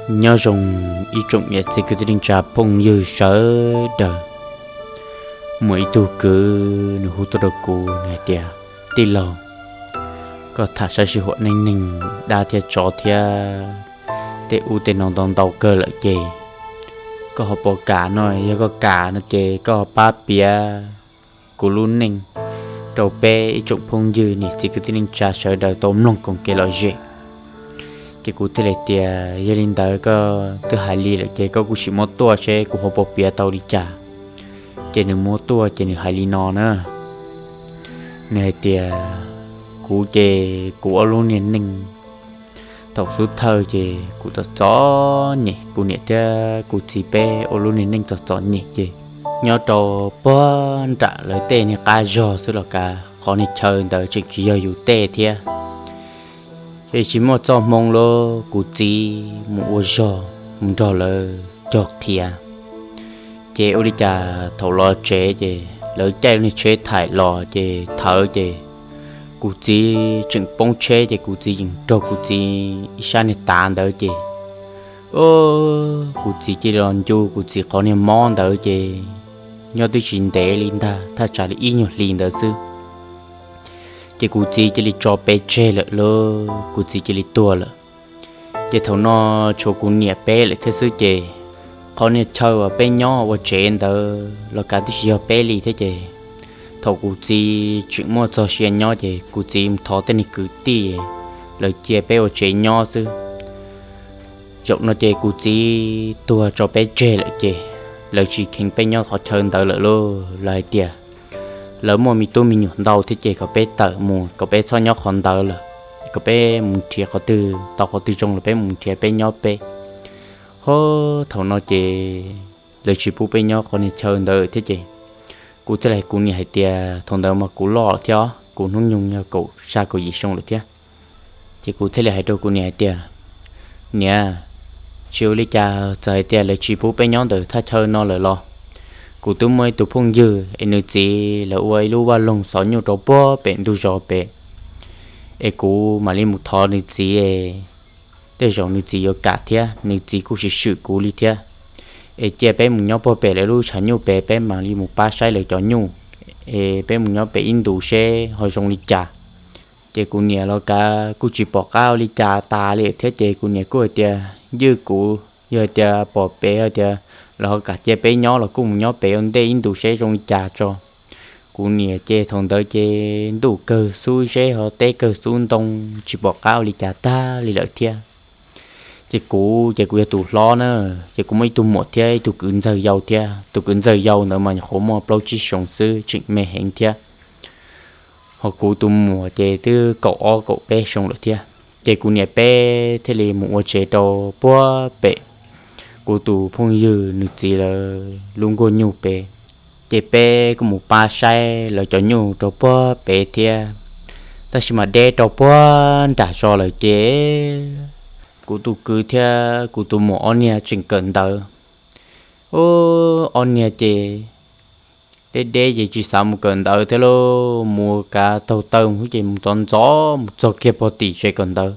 Nyob zoo ib tsoom niam txiv kwv tij neej tsa phooj ywg sawv daws. Muaj ib tug kwv nws hu tuaj rau kuv, nws hais tias, tij laug, koj tham saib sij huam neej neeg dab thiab tsov thiab tej ub tej no ntau ntau kawg lawm ces koj ho puas kam no? Yog koj kam no ces koj ho pab piav kuv lub neej rau peb ib tsoom phooj ywg niam txiv kwv tij neej tsa sawv daws tau mloog koom kev lom zem. Ces kuv thiaj li tias, yog li ntawd koj twb hais li lawm ces koj kuj sim muab tuaj seb kuv ho puas piav tau li cas. Ces nws muab tuaj ces nws hais li no na. Nws hais tias, kuv ces kuv ua lub niag neej thaum xub thawj ces kuv txom txom nyem, kuv niam thiab kuv txiv peb ua lub niag neej txom txom nyem ces nyob rau puag nram lawv tej niag qab zog xwb los kav qhov niag chaw ntawd tseem tsis yog yus tej thiab. Ces tsis muaj txoj hmoo li, kuv txiv mus ua zog mus nrog lawv cog qhiav. Ces ua li cas thaum los tsev ces lawv caij lub niag tsheb thaim los ces thawv ces kuv txiv tseem poob tsheb ces kuv txiv tseem raug kuv txiv ib sab niag tav ntawd ces, o, kuv txiv cia li los ncu kuv txiv qhov niag mob ntawd ces nyob twb tsis ntev li ntag, thaj tsam li ib nyuag hlis ntawd xwb ces kuv txiv cia li tso peb tseg lawm lauj, kuv txiv cia li tuag lawm. Ces thaum no tshuav kuv niam peb lawm thiab xwb ces qhov niag chaw uas peb nyob ua tsev ntawd los kav tib si yog peb li thiab ces thaum kuv txiv tseem muaj txog sia nyob ces kuv txiv mus thov tej niag kwv tij, lawv cia peb ua tsev nyob xwb. Zaum no ces kuv txiv tuag tso peb tseg lawm ces lawv tsis kheev peb nyob qhov chaw ntawd lawm lauj, lawv hais tias lawv muaj me tub me nyuam ntau thiab ces kom peb tawm mus, kom peb txhob nyob qhov ntawd lawm, kom peb mus nrhiav qhov twg tau qhov twg zoo los peb mus nrhiav peb nyob peb. Ho thaum no ces lawv tsis pub peb nyob qhov niag chaw ntawd thiab ces kuv thiaj li hais kuv niam hais tias, thaum ntawd mas kuv loj thiab, kuv hnub nyoog yog kaum xya kaum yim xyoo lawm thiab. Ces kuv thiaj li hais rau kuv niam hais tias, niam, tsis ua li cas, txawm hais tias lawv tsis pub peb nyob ntawm thaj chaw no lawm los kuv twb muaj ib tug phooj ywg es nws txiv lawv ua ib lub vaj loog xov nyuj rau puag pem ntug zos pem, es kuv mam li mus thov nws txiv es tej zaum nws txiv yuav kam thiab, nws txiv kuj swm swm kuv li thiab. Es cia peb mus nyob puag pem lawv lub tshav nyuj pem, peb mam li mus pab saib lawv cov nyuj, es peb mus nyob pem ib ntus seb ho zoo li cas. Ces kuv niam los kav kuj tsis pom qab ua li cas tas li thiab ces kuv niam kuj hais tias, ywj kuv, yog hais tias pom pem hais tias lawv ho kam cia peb nyob los kuj mus nyob pem ua ntej ib ntus seb zoo li cas tso. Kuv niam ces thaum ntawd ces ntuj kawg xub zeb ho teb kawg xub ntoo, tsis pom qab ua li cas tag li lawm thiab. Ces kuv ces kuv yog tus hlob na, ces kuv muaj ib tug muam thiab ib tug kwv ntxawg yau thiab. Tus kwv ntxawg yau ntawd mas nyuam qhuav muaj plaub tsib xyoos xwb, tseem me heev thiab. Ho kuv tus muam ces twb kaum ob kaum peb xyoo lawm thiab. Ces kuv niam peb thiaj li mus ua tsev rau puag pem kuv tus phooj ywg nws txiv lawv lub nkuaj nyuj pem. Ces peb kuj mus pab saib lawv cov nyuj rau puag pem thiab. Tab sis mas deb rau puag nram zos lawm ces kuv tus kwv thiab kuv tus muam ob niag tseem kawm ntawv. Ub, ob niag ces deb deb ces tsis xav mus kawm ntawv thiab lauj, mus kav taug taw mus xwb ces mus ntxov ntxov mus txog kiag puag tim tsev kawm ntawv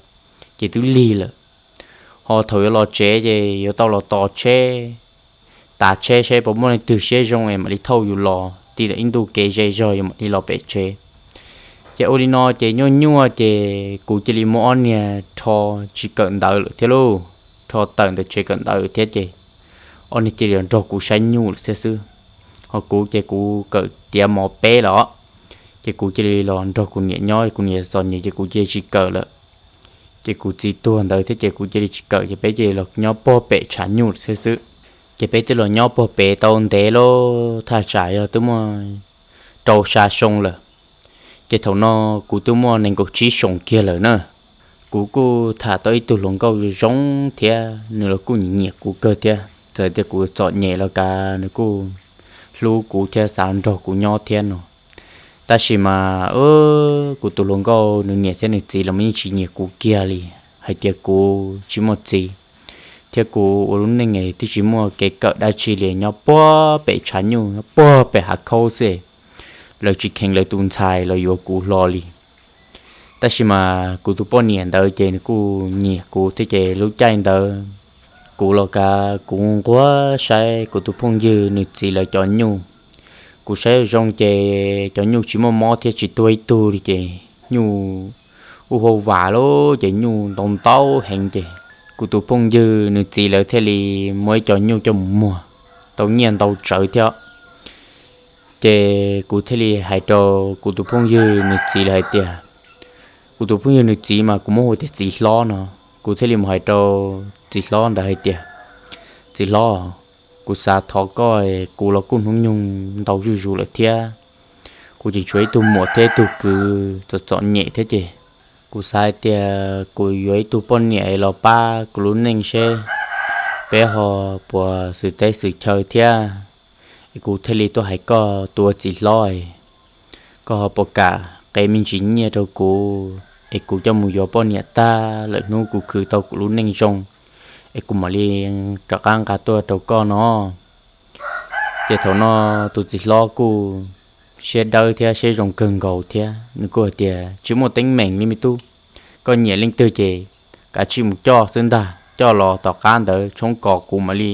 ces twb lig lawm. Ho thaum yuav los tsev ces yuav tau los tos tsheb, tav tsheb seb puas muaj leej twg siab zoo es mam li thauj yus los, tib lawm ib ntu kev ze zog yuav mam li los pem tsev. Ces ua li no ces nyuaj nyuaj ces kuv cia li muab ob niag rho tsis kawm ntawv lawm thiab lauj, rho tawm ntawm tsev kawm ntawv thiab ces ob niag cia li los nrog kuv saib nyuj lawm thiab xwb. Ho kuv ces kuv kawm tiav mos peb lawm os, ces kuv cia li los nrog kuv niam nyob, kuv niam txom nyem ces kuv cia li tsis kawm lawm. Ces kuv txiv tuag ntawd thiab ces kuv cia li tsis kawm ces peb cia li los nyob puag pem tshav nyuj lawm thiab xwb. Ces peb twb los nyob puag pem tau ntev lauj, thaj tsam yog twb muaj rau xya xyoo lawm. Ces thaum no kuv twb muaj nees nkaum tsib xyoos kiag lawm na. Kuv kuj tham tau ib tug hluas nkauj zoo thiab nws los kuj nyiam nyiam kuv kawg thiab, txawm tias kuv txom nyem los kav nws kuj hlub kuv thiab xav nrog kuv nyob thiab no. Tab sis mas kuv tus hluas nkauj nws niam thiab nws txiv los yeej tsis nyiam kuv kiag li, hais tias kuv tsis muaj txiv, thiab kuv ua lub neej twb tsis muaj kev kawm dab tsi li, nyob puag pem tshav nyuj, nyob puag pem hav khaub xwb, lawv tsis kheev lawv tus ntxhais los yuav kuv hlo li. Tab sis mas kuv tus poj niam ntawd ces nws kuj nyiam kuv thiab ces lub caij ntawd Kuv los kav kuv nquag saib kuv tus phooj ywg nws txiv lawv cov nyuj. Kuv saib zoo ces cov nyuj tsis muaj mob thiab tsis tuag ib tug li ces nyuj ua hauv vam lawm ces nyuj ntau ntau heev ces kuv tus phooj ywg nws txiv lawv thiaj li muab ib co nyuj coj mus muag tau nyiaj ntau tsawv thiab. Ces kuv thiaj li hais rau kuv tus phooj ywg nws txiv lawv hais tias, kuv tus phooj ywg nws txiv mas kuv muab hu tias txiv hlob no, kuv thiaj li mus hais rau txiv hlob ntawd hais tias, txiv hlob, kuv xav thov koj, kuv los kuj hnub nyoog ntau zuj zus lawm thiab, kuv tseem tshuav ib tug muam thiab ib tug kwv txom txom nyem thiab ces kuv xav hais tias kuv yuav ib tug poj niam los pab kuv lub neej seb peb ho puas xwm teb xwm chaw thiab. Es kuv thiaj li tuaj hais koj tus ua txiv hlob, koj ho puas kam qe me ntsis nyiaj rau kuv es kuv coj mus yuav poj niam tag lawm hnub kuv khwv tau kuv lub neej zoo es kuv mam li rov qab nqa tuaj rau koj no. Ces thaum no tus txiv hlob kuj siab dawb thiab siab zoo kawg nkaus thiab nws kuj hais tias, tsis muaj teeb meem li me tub, koj nyiam leej twg ces kav tsij mus coj xwb ntag, coj los tom qab ntawd tshoob kos kuv mam li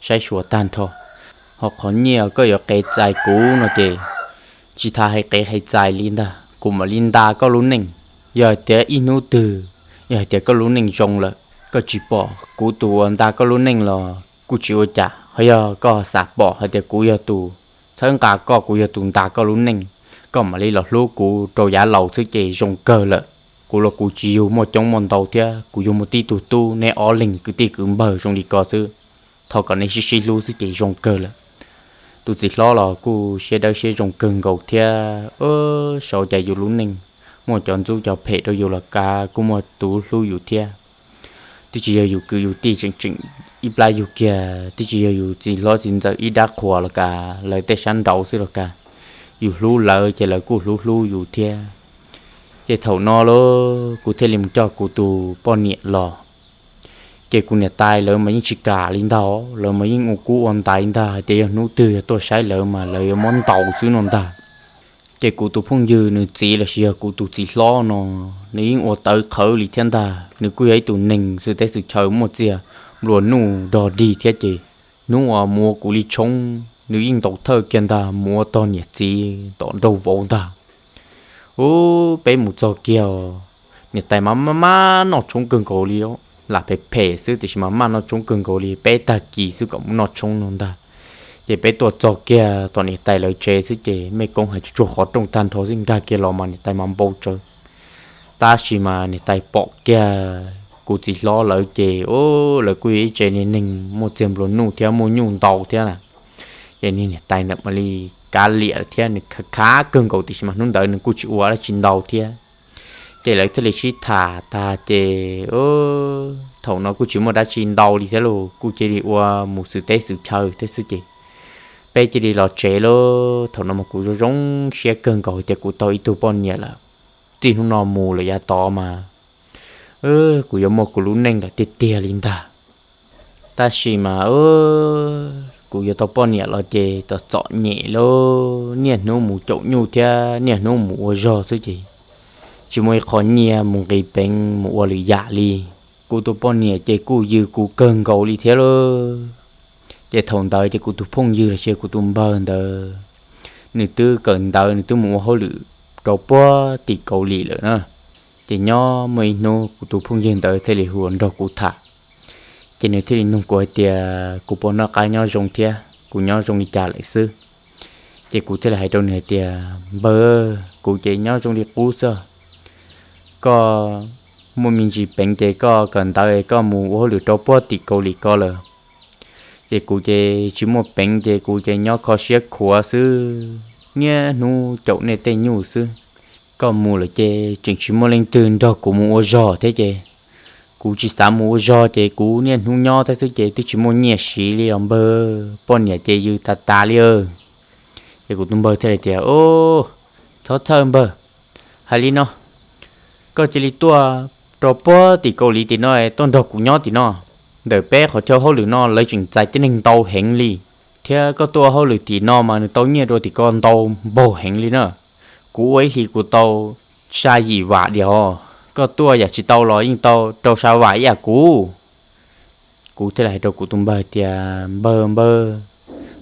saib xyuas tag nrho. Ho qhov nyiaj koj yuav qe txais kuv no ces tsis tas hais qe hais txais li ntag, kuv mam li nta koj lub neej. Yog hais tias ib hnub twg, yog hais tias koj lub neej zoo lawm, koj tsis pom kuv tus uas nta koj lub neej los kuj tsis ua cas, ho yog koj xav pom hais tias kuv yog tus txhawb nqa koj, kuv yog tus nta koj lub neej, koj mam li los hlub kuv rau yav laus xwb ces zoo kawg lawm. Kuv los kuv tsis yug muaj coob muaj ntau thiab, kuv yug muaj tib tug tub, neb ob leeg kwv tij kwv npawg zoo li ko xwb, thov kom neb sib sib hlub xwb ces zoo kawg lawm. Tus txiv hlob los kuj siab dawb siab zoo kawg nkaus thiab, sau cas yus lub neej muaj cov ntxub cov phem rau yus los kav kuj muaj tus hlub yus thiab. Twb tsis yog yus kwv yus tij tseem tseem ib plab yug kiag, twb tsis yog yus txiv hlob txiv ntxawm ib dab qhuas los kav, lawv tej sab nraud xwb los kav, yus hlub lawv ces lawv kuj hlub hlub yus thiab. Ces thaum no lauj kuv thiaj li mus coj kuv tus poj niam los. Ces kuv niam tais lawv mas yeej tsis kam li ntag, lawv mas yeej ua kub ua ntaiv ntag hais tias yog hnub twg yog tuaj saib lawv mas lawv yuav muab ntaus xwb no ntag. Ces kuv tus phooj ywg nws txiv lossis yog kuv tus txiv hlob no, nws yeej ua tawv qhawv li thiab ntag, nws kuj yog ib tug neeg xwm teb xwm chaw muaj txiag nplua nuj dog dig thiab ces hnub uas mus ua kuv li tshoob nws yeej ntaus thawj kiag ntag mus ua tog niam txiv tom nraug vauv ntag. Ub, peb mus txog kiag, niam tais mas maj maj noj tshoob kawg nkaus li, lam phem phem xwb tiam sis mas maj noj tshoob kawg nkaus li, peb tag kis xwb kom mus noj tshoob no ntag. Ces peb tuaj txog kiag tom niam tais lawv tsev xwb ces mej koob hais tsuag tsuag qhov rooj tag nrho xwb, nkag kiag los mas niam tais mas npau tsawv. Tab sis mas niam tais pom kiag kuv txiv hlob lawv ces, o, lawv kuj yog ib tsev neeg muaj txiag nplua nuj thiab muaj nyuj ntau thiab na. Ces niag niam tais ntawd mam li kav liam thiab nws khav khav kawg nkaus tiam sis mas hnub ntawd nws kuj tsis ua dab tsi ntau thiab. Ces lawv thiaj li sib tham tag ces thaum no kuj tsis muaj dab tsi ntau li thiab lauj, kuj cia li ua mus xwm teb xwm chaw thiab xwb ces peb cia li los tsev lauj. Thaum no mas kuv zoo zoo siab kawg nkaus hais tias kuv tau ib tug poj niam lawm, txij hnub no mus lawm yav tod mas kuv yuav muaj kuv lub neej lawm tiag tiag li ntag. Tab sis mas kuv yuav tau poj niam los ces txom txom nyem lauj, niaj hnub mus caum nyuj thiab niaj hnub mus ua zog xwb ces tsis muaj ib qho nyiaj mus nqis peev mus ua lwm yam li. Kuv tus poj niam ces kuj yws kuv kawg nkaus li thiab lauj. Ces thaum ntawd ces kuv tus phooj ywg los sis kuv tus npawg ntawd, nws twb kawm ntawv nws twb mus ua hauj lwm rau puag tim Kaus Lim lawm na. Ces nyob muaj ib hnub kuv tus phooj ywg ntawd thiaj li hu nrog kuv tham. Ces nws thiaj li nug kuv hais tias kuv puas noj qab nyob zoo thiab kuv nyob zoo li cas lawm xwb. Ces kuv thiaj li hais rau nws hais tias, npawg, kuv ces nyob zoo li qub xwb. Koj muaj me ntsis peev ces koj kawm ntawv koj mus ua hauj lwm rau puag tim Kaus Lim ko lawm. Ces kuv ces tsis muaj peev ces kuv ces nyob kho siab khuav xwb, niaj hnub caum nej tej nyuj xwb. Koj mus lawm ces tseem tsis muaj leej twg nrog kuv mus ua zog thiab ces kuv tsis xav mus ua zog ces kuv niaj hnub nyob thiab xwb ces twb tsis muaj nyiaj siv li os npawg, poj niam ces yws tas tas li. Ces kuv tus npawg thiaj li tias, o, txhob txhawj npawg, hais li no, koj cia li tuaj rau puag tim Kaus Lim tim no tuaj nrog kuv nyob tim no. Ntawm peb qhov chaw hauj lwm no lawv tseem txais tib neeg ntau heev li, thiab koj tuaj hauj lwm tim no mas nws tau nyiaj rau tim ko ntau npaug heev li na. Kuv ua ib hlis kuv tau xya yim vam diam os, koj tuaj yam tsis tau los yeej tau rau xya vam ib yam kuv. Kuv thiaj li hais rau kuv tus npawg tias, Npawg, npawg,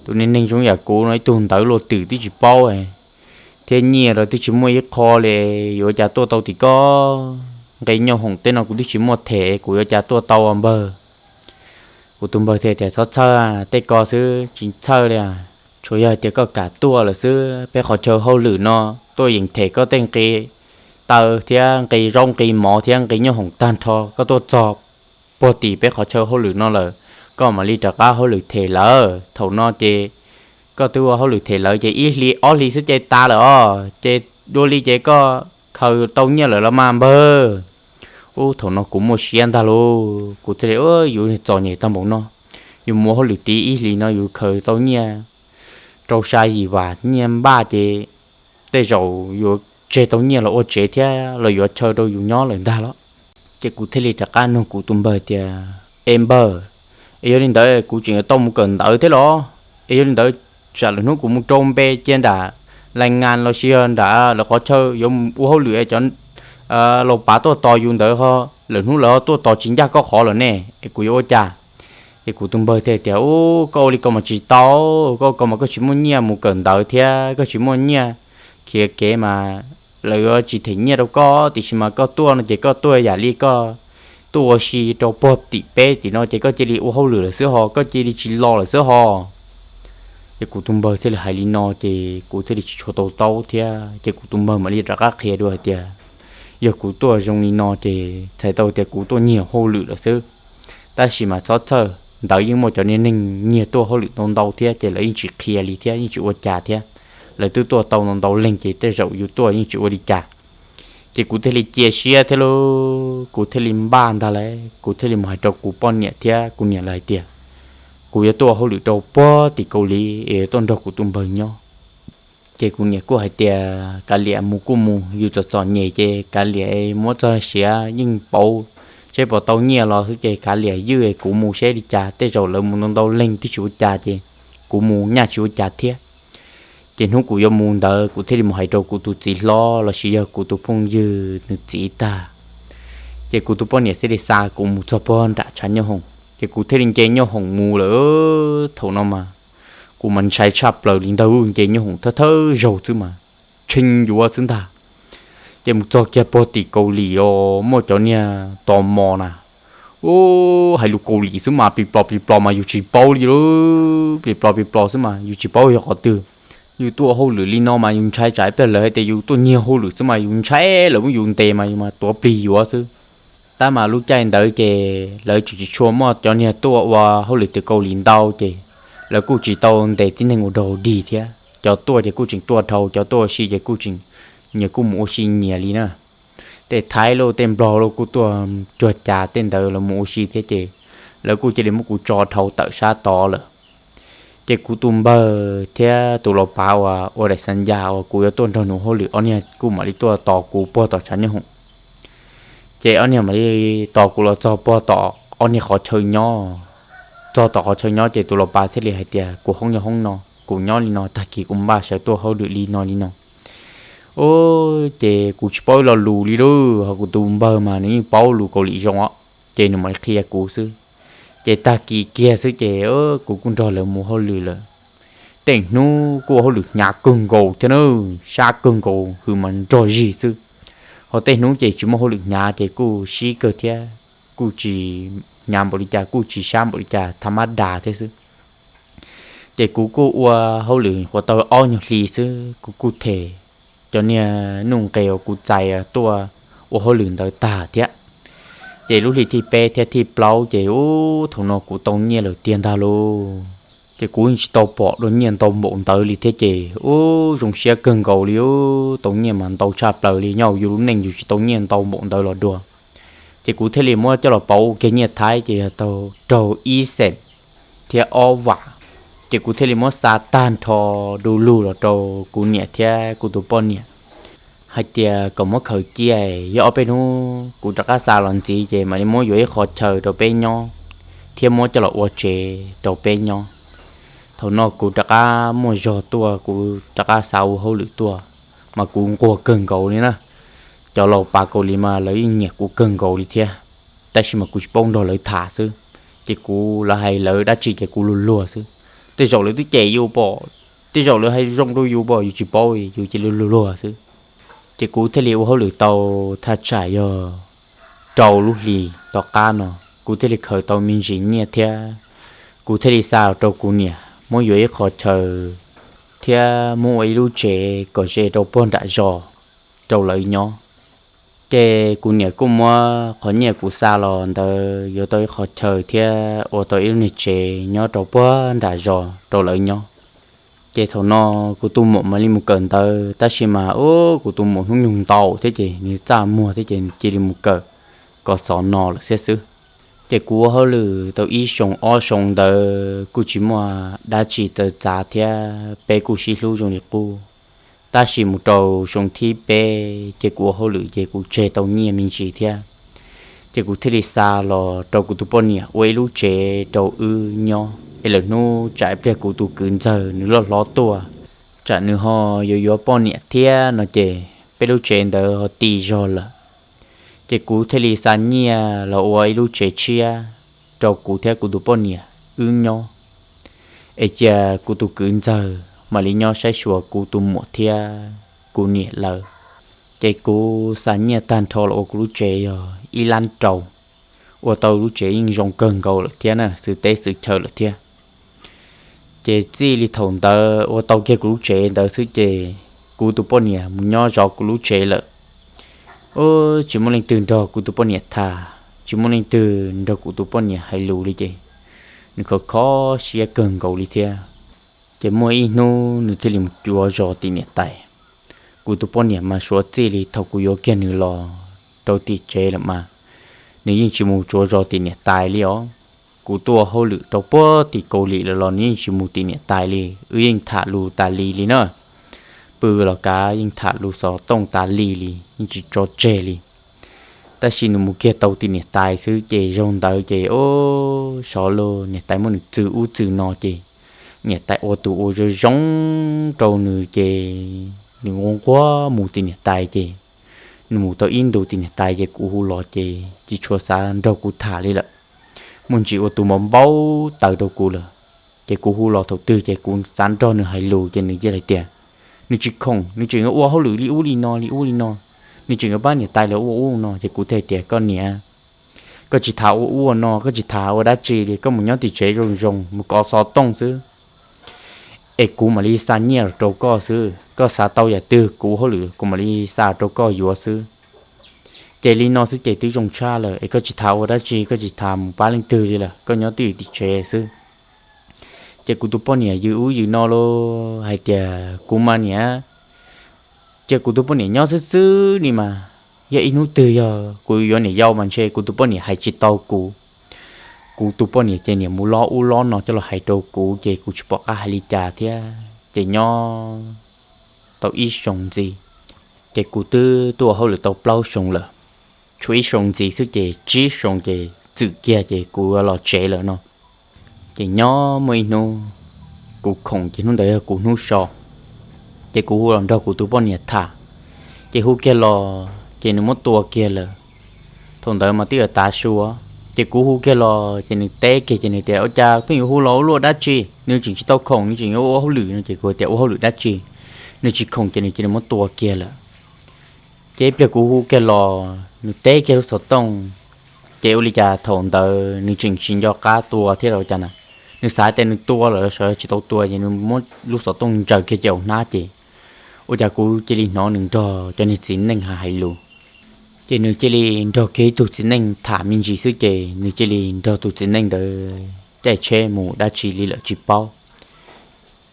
tus niag neeg zoo yam kuv no ib tug ntawv luaj twm twb tsis paub thiab nyiaj los twb tsis muaj ib qho li, yuav ua cas tuaj tau tim koj? Nqi nyooj hoom tej no kuv twb tsis muaj them, kuv yuav ua cas tuaj tau npawg? Kuv tus npawg thiaj tias, Txhob txhawj, tej ko xwb tsis txhawj li. Tsuas yog tias koj kam tuaj lawm xwb, peb qhov chaw hauj lwm no tuaj yeem them koj tej nqi taw thiab nqi zaub nqi mov thiab nqi nyooj hoom tag nrho, koj tuaj txog puag tim peb qhov chaw hauj lwm no lawm, koj mam li rov qab hauj lwm them lawv. Thaum no ces koj twb ua hauj lwm them lawv ces ib hlis ob hlis xwb ces tas lawm os, ces dua li ces koj khaws tau nyiaj lawm los mas npawg. Ub, thaum no kuv muaj siab ntag lauj, kuv thiaj li, Yus txom nyem tag npaum no, yus mus ua hauj lwm tiv ib hlis no yus khaws tau nyiaj rau sa yim vam nyiaj npaj ces tej zaum yuav tseg tau nyiaj los ua tsev thiab los yuav chaw rau yus nyob lawm ntag los. Ces kuv thiaj li rov qab nug kuv tus npawg tias, Es npawg, es yog li ntawd kuv tseem yuav tau mus kawm ntawv thiab los? Es yog li ntawd tsam lwm hnub kuv mus rau npe cia nram lais ngas los sis yog nram lawv qhov chaw yuav ua hauj lwm cov laus pav tuaj tos yus ntawd ho lwm hnub lawv ho tuaj tos tsis ncaj koj qhov lawm ne, es kuv yuav ua cas? Ces kuv tus npawg thiaj tias, Ub, koj ua li ko mas tsis tau, koj ua ko mas koj tsis muaj nyiaj mus kawm ntawv thiab koj tsis muaj nyiaj khiav kev mas lawv yuav tsis them nyiaj rau koj, tiam sis mas koj tuaj no ces koj tuaj yam li koj tuaj ua si rau puag tim peb tim no ces koj cia li ua hauj lwm lawm xwb ho, koj cia li tsis los lawm xwb ho. Ces kuv tus npawg thiaj li hais li no ces kuv thiaj li tsis tshua tau taub thiab. Ces kuv tus npawg mam li rov qab qhia dua hais tias, Yog kuv tuaj zoo li no ces txhais tau tias kuv tuaj nyiag hauj lwm lawm xwb. Tab sis mas txhob txhawj, ntawd yeej muaj cov niag neeg nyiag tuaj hauj lwm ntau ntau thiab ces lawv yeej tsis qhia li thiab yeej tsis ua cas thiab. Lawv twb tuaj tau ntau ntau leeg ces tej zaum yus tuaj yeej tsis ua li cas. Ces kuv thiaj li cia siab thiab lauj, kuv thiaj li npaj ntag lauj, kuv thiaj li mus hais rau kuv poj niam thiab kuv niam lawv hais tias, Kuv yuav tuaj ua hauj lwm rau puag tim Kaus Lim es yuav tuaj nrog kuv tus npawg nyob. Ces kuv niam kuj hais tias, Kav liam, mus kuj mus, yus txom txom nyem ces kav liam, muab txog siav yeej pauv seb puas tau nyiaj los xwb ces kav liam, ywj kuv mus seb li cas, tej zaum lawv mus ntau ntau leeg twb tsis ua cas ces kuv mus nyaj tsis ua cas thiab. Ces hnub kuv yuav mus ntawd kuv thiaj li mus hais rau kuv tus txiv hlob los sis yog kuv tus phooj ywg nws txiv tag. Ces kuv tus poj niam thiaj li xa kuv mus txog puag nram tshav nyooj hoom, ces kuv thiaj li nce nyooj hoom mus lawm. Thaum no mas kuv mas ntshai tshaj plaws li ntag, nce nyooj hoom thawj thawj zaug xwb mas tshee yuav xwb ntag. Ces mus txog kiag puag tim Kaus Lim os, muaj cov niag tos mos na, ub, hais lus Kaus Lim xwb mas plis plos plis plos mas yus tsis paub li lauj, plis plos plis plos xwb mas yus tsis paub yog qhov twg. Yus tuaj hauj lwm li no mas yus ntshai tsam ib pliag lawv hais tias yus tuaj nyiag hauj lwm xwb mas yus ntshai lawv muab yus ntes mas yus mas tuav plig yuav xwb. Tab mas lub caij ntawd ces lawv tseem tsis tshua muaj cov niag tuaj ua hauj lwm tim Kaus Lim ntau ces lawv kuj tsis tau ntes tib neeg ua dog dig thiab. Cov tuaj ces kuj tseem tuaj dhau, cov tuaj ua si ces kuj tseem nyias kuj mus ua si nyias li na. Tej Thaib los tej Nplog los kuj tuaj cuag cas tej ntawd los mus ua si thiab ces lawv kuj cia li muab kuv tso dhau tawm sab tod lawm. Ces kuv tus npawg thiab tus laus pav uas ua daim xas ncas uas kuv yuav tuaj nrog nws hauj lwm ob niag kuj mam li tuaj tos kuv puag tom tshav nyooj hoom. Ces ob niag mam li tos kuv los txog puag tom ob niag qhov chaw nyob. Txog tom qhov chaw nyob ces tus laus pav thiaj li hais tias, Kuv hoob yog hoob no, kuv nyob li no, tag kis kuv npaj sawv tuaj hauj lwm li no li no. Ub, ces kuv tsis paub ib lo lus li lauj, ho kuv tus npawg mas nws yeej paub lus Kaus Lim zoo os, ces nws mam li qhia kuv xwb. Ces tag kis kiag xwb ces kuv kuj nrog lawv mus hauj lwm lawm. Tej hnub kuj ua hauj lwm hnyav kawg nkaus thiab na, sab kawg nkaus hws mas nrog zig xwb. Ho tej hnub ces tsis muaj hauj lwm hnyav ces kuj sib kawg thiab, kuj tsis hnyav npaum li cas, kuj tsis sab npaum li cas, tha mab das thiab xwb. Ces kuv kuj ua hauj lwm ua tau ob nyuag hli xwb kuv kuj them cov niag nuj nqes uas kuv txais tuaj ua hauj lwm ntawd tag thiab. Ces lub hli thib peb thiab thib plaub ces ub, thaum no kuv tau nyiaj lawm tiag ntag lauj. Ces kuv yeej tsis tau pom dua nyiaj ntau npaum ntawd li thiab ces ub, zoo siab kawg nkaus li ub, tau nyiaj mas ntau tshaj plaws li, nyob hauv yus lub neej yus tsis tau nyiaj ntau npaum ntawd los dua. Ces kuv thiaj li muab coj los pauv ua kiag nyiaj Thaib ces yog tau raug ib xees thiab ob vam. Ces kuv thiaj li muab xa tag nrho du lug los rau kuv niam thiab kuv tus poj niam hais tias kom muab khaws cia, yog ob peb hnub kuv rov qab xa los ntxiv ces mam li muab yuav ib qho chaw rau peb nyob thiab muab coj los ua tsev rau peb nyob. Thaum no kuv rov qab muaj zog tuaj, kuv rov qab xav ua hauj lwm tuaj, mas kuv nquag kawg nkaus li na. Cov laus pav Kaus Lim mas lawv yeej nyiam kuv kawg nkaus li thiab, tab sis mas kuv tsis paub nrog lawv tham xwb. Ces kuv, lawv hais lawv dab tsi ces kuv luag luag xwb. Tej zaum lawv twb cem yus pom, tej zaum lawv hais zoo rau yus pom, yus tsis paub, yus cia li luag luag xwb. Ces kuv thiaj li ua hauj lwm tau thaj tsam yog rau lub hlis tom qab no, kuv thiaj li khaws tau me ntsis nyiaj thiab kuv thiaj li xa rau kuv niam muab yuav ib qho chaw thiab muab ua ib lub tsev kom ze rau puag nram zos rau lawv nyob. Ces kuv niam kuj muab qhov nyiaj kuv xa los ntawd yuav tau ib qho chaw thiab ua tau ib lub niag tsev nyob rau puag nram zos rau lawv nyob. Ces thaum no kuv tus muam mam li mus kawm ntawv, tab sis mas ub, kuv tus muam hnub nyoog ntaus thiab ces nws txaj muag thiab ces nws cia li mus kawm kom xov no lawm thiab xwb. Ces kuv ua hauj lwm tau ib xyoo ob xyoo ntawd kuj tsis muaj dab tsi txawv txav thiab peb kuj sib hlub zoo li qub. Tab sis mus rau xyoo thib peb ces kuv ua hauj lwm ces kuv tseg tau nyiaj me ntsis thiab. Ces kuv thiaj li xa los rau kuv tus poj niam ua ib lub tsev rau wb nyob es lwm hnub tsam ib pliag kuv tus kwv ntxawg nws loj hlob tuaj, tsam nws ho yuav yuav poj niam thiab no ces peb lub tsev ntawd ho ti zog lawm. Ces kuv thiaj li xa nyiaj los ua ib lub tsev tshiab rau kuv thiab kuv tus poj niam wb nyob, es cia kuv tus kwv ntxawg mam li nyob saib xyuas kuv tus muam thiab kuv niam lawv. Ces kuv xa nyiaj tag nrho los ua kuv lub tsev yog ib lab rau, ua tau lub tsev yeej zoo kawg nkaus lawm thiab na, xwm teb xwm chaw lawm thiab. Ces txij li thaum ntawd ua tau kiag kuv lub tsev ntawd xwb ces kuv tus poj niam mus nyob zov kuv lub tsev lawm. Ub, tsis muaj leej twg nrog kuv tus poj niam tham, tsis muaj leej twg nrog kuv tus poj niam hais lus li ces nws khov kho siab kawg nkaus li thiab. Ces muaj ib hnub nws thiaj li mus cuav zos tim niam tais. Kuv tus poj niam mas suav txij li thaum kuv yuav kiag nws los rau tim tsev lawm mas nws yeej tsis mus cuav zos tim niam tais li os. Kuv tuaj hauj lwm rau puag tim Kaus Lim lawm los nws yeej tsis mus tim niam tais li, wb yeej tham lus tas li li na. Pw los kav yeej tham lus xov tooj tas li li, yeej tsis tso tseg li. Tab sis nws mus kiag tau tim niam tais xwb ces zaug ntawd ces ub, sov luag niam tais muab nws txwm ub txwm no ces niam tais ua tus ua zoo zoo rau nws ces nws ua nquag mus tim niam tais ces nws mus tau ib ntus tim niam tais ces kuv hu los ces tsis tshua xav nrog kuv tham li lawm. Muaj ntsis ua tus npau npau taws rau kuv lawm. Ces kuv hu los thaum twg ces kuv xav nrog nws hais lus ces nws cia li tias nws tsis khoom, nws tseem yuav ua hauj lwm li ub li no li ub li no, nws tseem yuav pab niam tais lawv ua ub no ces kuv thiaj tias koj niam, koj tsis tham ua ub ua no, koj tsis tham ua dab tsi li, koj mus nyob tim tsev zoo zoo mus kov xov tooj xwb. Es kuv mam li xa nyiaj los rau koj xwb, koj xav tau yam twg kuv hauj lwm kuv mam li xa rau koj yuav xwb. Ces li no xwb ces twb zoo tshaj lawm, es koj tsis tham ua dab tsi, koj tsis tham mus pab leej twg li lawm, koj nyob twj ywm tim tsev xwb. Ces kuv tus poj niam yws ub yws no los hais tias kuv mas niam, ces kuv tus poj niam nyob xwb xwb li mas, yog ib hnub twg yog kuv yuav niam yau mas ntshe kuv tus poj niam hais tsis tau kuv. Kuv tus poj niam ces niam mus lob ub lob no coj los hais rau kuv ces kuv tsis pom qab hais li cas thiab ces nyob tau ib xyoo ntxiv. Ces kuv twb tuaj ua hauj lwm tau plaub xyoo lawm, tshuav ib xyoo ntxiv xwb ces tsib xyoo ces txwm kiag ces kuv los tsev lawm no. Ces nyob muaj ib hnub kuv khoom ces hnub ntawd yog kuv hnub so, ces kuv hu los nrog kuv tus poj niam tham. Ces hu kiag los ces nws muab tua kiag lawm. Thaum ntawd mas twb yuav tav su, ces kuv hu kiag los ces nws teb kiag ces nws tias ua cas pheej yuav hu los ua luaj dab tsi, nws tseem tsis tau khoom, nws tseem yuav ua hauj lwm no ces kuv tias ua hauj lwm dab tsi, nws tsis khoom ces nws cia li muab tua kiag lawm. Ces ib pliag kuv hu kiag los nws teb kiag lub xov tooj, ces ua li cas thaum ntawd nws tseem tsis nco qab tua thiab los cas na. Nws xav tias nws tua lawm los sawv tsis tau tua ces nws muab lub xov tooj ntsaws kiag cov hnab ces ua cas kuv cia li hnov nws nrog cov niag txiv neej hais lus. Ces nws cia li nrog kiag ib tug txiv neej tham me ntsis xwb ces nws cia li nrog tus txiv neej ntawd caij tsheb mus dab tsi li lawm tsis paub.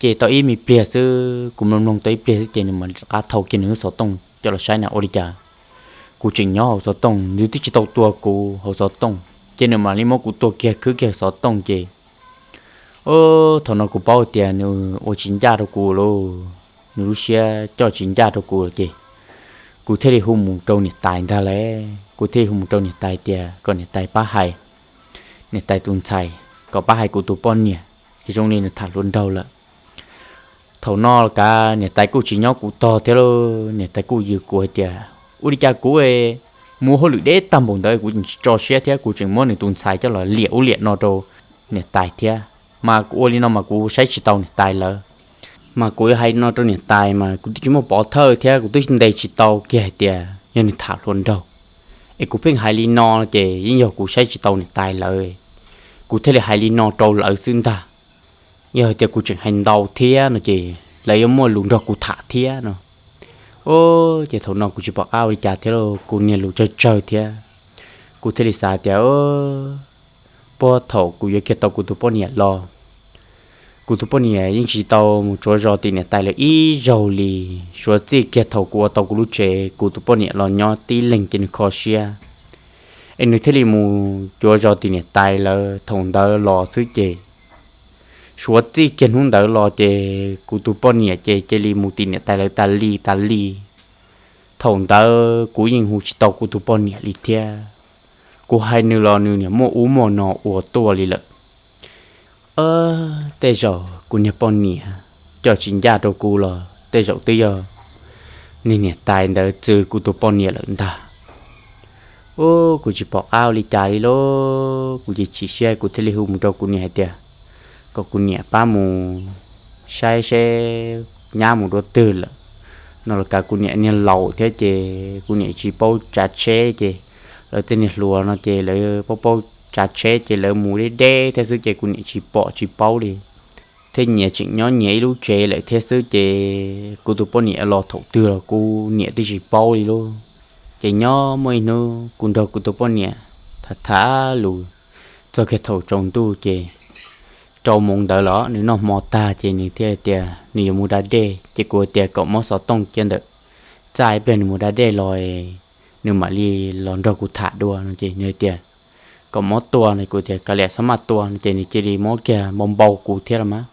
Ces tau ib me pliag xwb, kuv mloog mloog tau ib pliag xwb ces nws mam rov qab thau kiag nws lub xov tooj coj los saib na ua li cas kuv tseem nyob hauv xov tooj, nws twb tsis tau tua kuv hauv xov tooj. Ces nws mam li muab kuv tua kiag khwb kiag xov tooj ces, o, thaum no kuv paub tias nws ua tsis ncaj rau kuv lawm, nws lub siab coj tsis ncaj rau kuv lawm ces kuv thiaj li hu mus rau niam tais ntag lauj. Kuv thiaj li hu mus rau niam tais tias kom niam tais pab hais niam tais tus ntxhais, kom pab hais kuv tus poj niam, ces zoo li nws tham hluas nraug lawm. Thaum no los kav niam tais kuj tsis nyob kuv tog thiab lauj, niam tais kuj yws kuv hais tias ua li cas kuv mus hauj lwm deb tag npaum ntawd kuv tseem tsis tso siab thiab kuv tseem muab nws tus ntxhais coj los liam ub liam no rau niam tais thiab. Mas kuv ua li no mas kuv saib tsis tau niam tais lawv. Mas kuv yuav hais no rau niam tais mas kuv twb tsis muaj pov thawj thiab kuv twb ntes tsis tau kiag hais tias yog nws tham hluas nraug. Es kuv pheej hais li no ces yeej yog kuv saib tsis tau niam tais lawv, kuv thiaj li hais li no rau lawv xwb ntag. Yog hais tias kuv tseem hais ntau thiab no ces lawv yuav muaj lus nrog kuv tham thiab no. Ces thaum no kuv tsis pom qab ua li cas thiab lauj, kuv niag lus tsawg tsawg thiab. Kuv thiaj li xav tias puag thaum kuv yuav kiag tau kuv tus poj niam los, kuv tus poj niam yeej tsis tau mus tsuav zos tim niam tais lawv ib zaug li. Suav txij kiag thaum kuv ua tau kuv lub tsev, kuv tus poj niam los nyob tib leeg ces nws kho siab, es nws thiaj li mus cuav zos tim niam tais lawv thaum ntawd los xwb ces. Suav txij kiag hnub ntawd los ces kuv tus poj niam ces cia li mus tim niam tais lawv tas li tas li. Thaum ntawd kuv yeej hu tsis tau kuv tus poj niam li thiab. Kuv hais nws los nws niam muaj ub muaj no ua tuaj li lawm. Tej zaum kuv niag poj niam coj tsis ncaj rau kuv los tej zaum twb yog niag niam tais ntawd txwv kuv tus poj niam lawm ntag. Ub, kuv tsis pom qab ua li cas li lauj, kuv ces chim siab kuv thiaj li hu mus rau kuv niam hais tias kom kuv niam pab mus saib seb nyab mus dua twg lawm no los kav kuv niam niag laus thiab ces kuv niam tsis paub tsav tsheb ces lawv tej niag hluas no ces lawv paub paub tsav tsheb ces lawv mus deb deb thiab xwb ces kuv niam tsis pom tsis paub li. Thiab nyias tseem nyob nyias ib lub tsev lawm thiab xwb ces kuv tus poj niam los thaum twg los kuv niam twb tsis paub li lauj. Ces nyob muaj ib hnub kuv nrog kuv tus poj niam tham tham lus txog kiag thaum tsaus ntuj ces rau moos ntawd los nws noj hmo tag ces nws thiaj tias nws yuav mus da dej ces kuv tias kom muab xov tooj cia ntawm txaj ib pliag nws mus da dej los nws mam li los nrog kuv tham dua no ces nws tias kom muab tua no kuv tias kav liam txhob maj tua no ces nws cia li muab kiag npau npau kuv thiab los mas.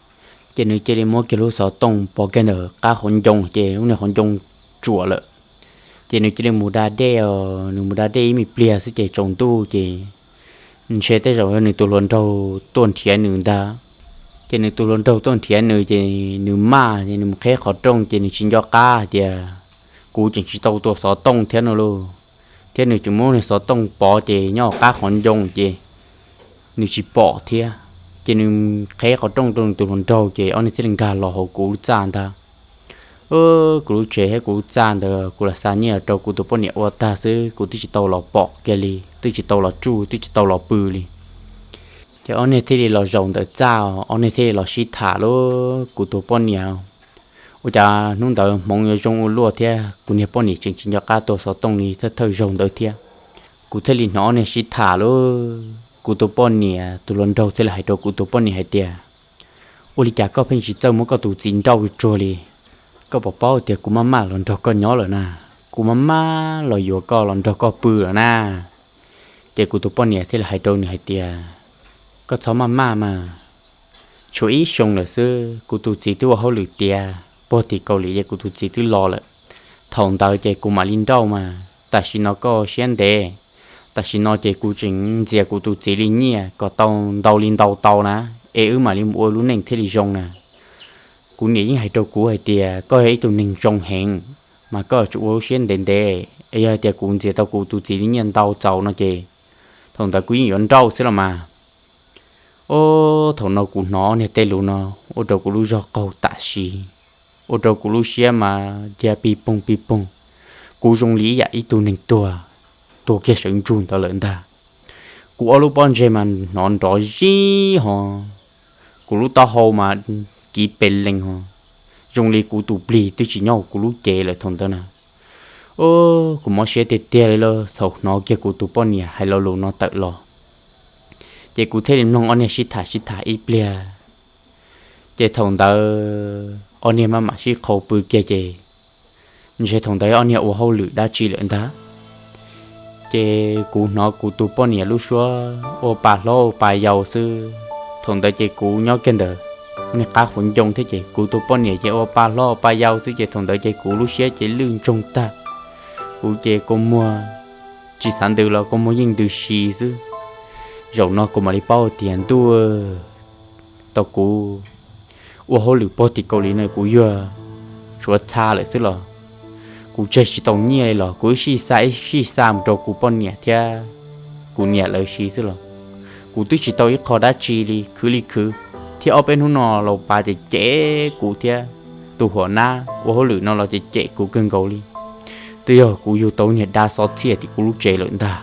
Ces nws cia li muab kiag lub xov tooj pov kiag ntawm qab qhov ncoo ces lub niag qhov ncoo tsuam lawm. Ces nws cia li mus da dej os, nws mus da dej ib me pliag xwb ces tsaus ntuj ces ntshe tej zaum yog nws tus hluas nraug tuaj nrhiav nws ntag. Ces nws tus hluas nraug tuaj nrhiav nws ces nws maj ces nws mus qheb qhov rooj ces nws tsis nco qab hais tias kuv tseem tsis tau tua xov tooj thiab no lauj. Thiab nws tseem muab nws xov tooj pov ces nyob qab qhov ncoo ces nws tsis pom thiab. Ces nws qheb qhov rooj rau nws tus hluas nraug ces ob niag thiaj li nkag los hauv kuv lub txaj ntag. Kuv lub tsev thiab kuv lub txaj ntawd kuv lam xa nyiaj rau kuv tus poj niam ua tag xwb, kuv twb tsis tau los pom kiag li, twb tsis tau los tsuj, twb tsis tau los pw li. Ces ob niag thiaj li los zaum ntawm txaj, ob niag thiaj li los sib tham lauj, kuv tus poj niam, ua cas hnub ntawd hmoov yuav zoo ua luaj thiab kuv niag poj niam tseem tsis nco qab tua xov tooj li thawj thawj zaug ntawd thiab. Kuv thiaj li hnov ob niag sib tham lauj, kuv tus poj niam tus hluas nraug thiaj li hais rau kuv tus poj niam hais tias, ua li cas koj pheej tsis txawj muab koj tus txiv nrauj tsuag li? Koj puas paub tias kuv maj maj los nrog koj nyob lawm na, kuv maj maj los yuav koj los nrog koj pw lawm na. Ces kuv tus poj niam thiaj li hais rau nws hais tias, koj txhob maj maj mas, tshuav ib xyoo lawm xwb kuv tus txiv twb ua hauj lwm tiav puag tim Kaus Lim ces kuv tus txiv twb los lawm. Thaum ntawd ces kuv mam li nrauj mas, tam sim no koj siab ntev, tam sim no ces kuv tseem ntxias kuv tus txiv li nyiaj kom tau ntau li ntau tau na, es wb mam li mus ua lub neej thiaj li zoo na. Kuv niam yeej hais rau kuv hais tias koj yog ib tug neeg zoo heev, mas koj tsum ua lub siab ntev ntev, es yog hais tias kuv ntxias tau kuv tus txiv li nyiaj ntau txaus no ces thaum ntawd kuv yeej yuav nrauj xwb los mas. Ob, thaum no kuv hnov niag tej lus no ua rau kuv lub zog qaug tam sim, ua rau kuv lub siab mas dhia pig poog pig poog. Kuv zoo li ib yam ib tug neeg tuag, tuag kiag sawv ntsug ntawd lawm ntag. Kuv ob lub pob ntseg mas hnov nrov zib ho, kuv lub taub hau mas kiv pes lees ho, zoo li kuv tus plig twb tsis nyob hauv kuv lub cev lawm thaum ntawd na. Ob, kuv mob siab tiag tiag li lauj thaum hnov kiag kuv tus poj niam hais lo lus no tawm los. Ces kuv thiaj li mloog ob niag sib tham sib tham ib pliag. Ces thaum ntawd ob niag maj mam sib qhau pw kiag ces ntshe thaum ntawd ob niag ua hauj lwm dab tsi lawm ntag. Ces kuv hnov kuv tus poj niam lub suab ua pa hlob ua pa yau xwb. Thaum ntawd ces kuv nyob kiag ntawm niag qab qhuv ncoo thiab ces kuv tus poj niam ces ua pa hlob ua pa yau xwb ces thaum ntawd ces kuv lub siab ces lwj ntsoog tag. Kuv ces kua muag tsis xav ntws los kua muag yeej ntws si xwb. Zaum no kuv mam li paub tias ntuj tau kuv ua hauj lwm puag tim Kaus Lim no kuv yuag tshuav txha lawm xwb los. Kuv tseg tsis tau nyiaj li los kuv ib sij xa ib sij xa mus rau kuv poj niam thiab kuv niam lawv siv xwb los kuv twb tsis tau ib qho dab tsi li, khwv li khwv. Thiab ob peb hnub no los pab cem cem kuv thiab tus huam nab ua hauj lwm no los cem cem kuv kawg nkaus li. Twb yog kuv yug tau niag dab xov txhiaj tim kuv lub tsev lawm ntag.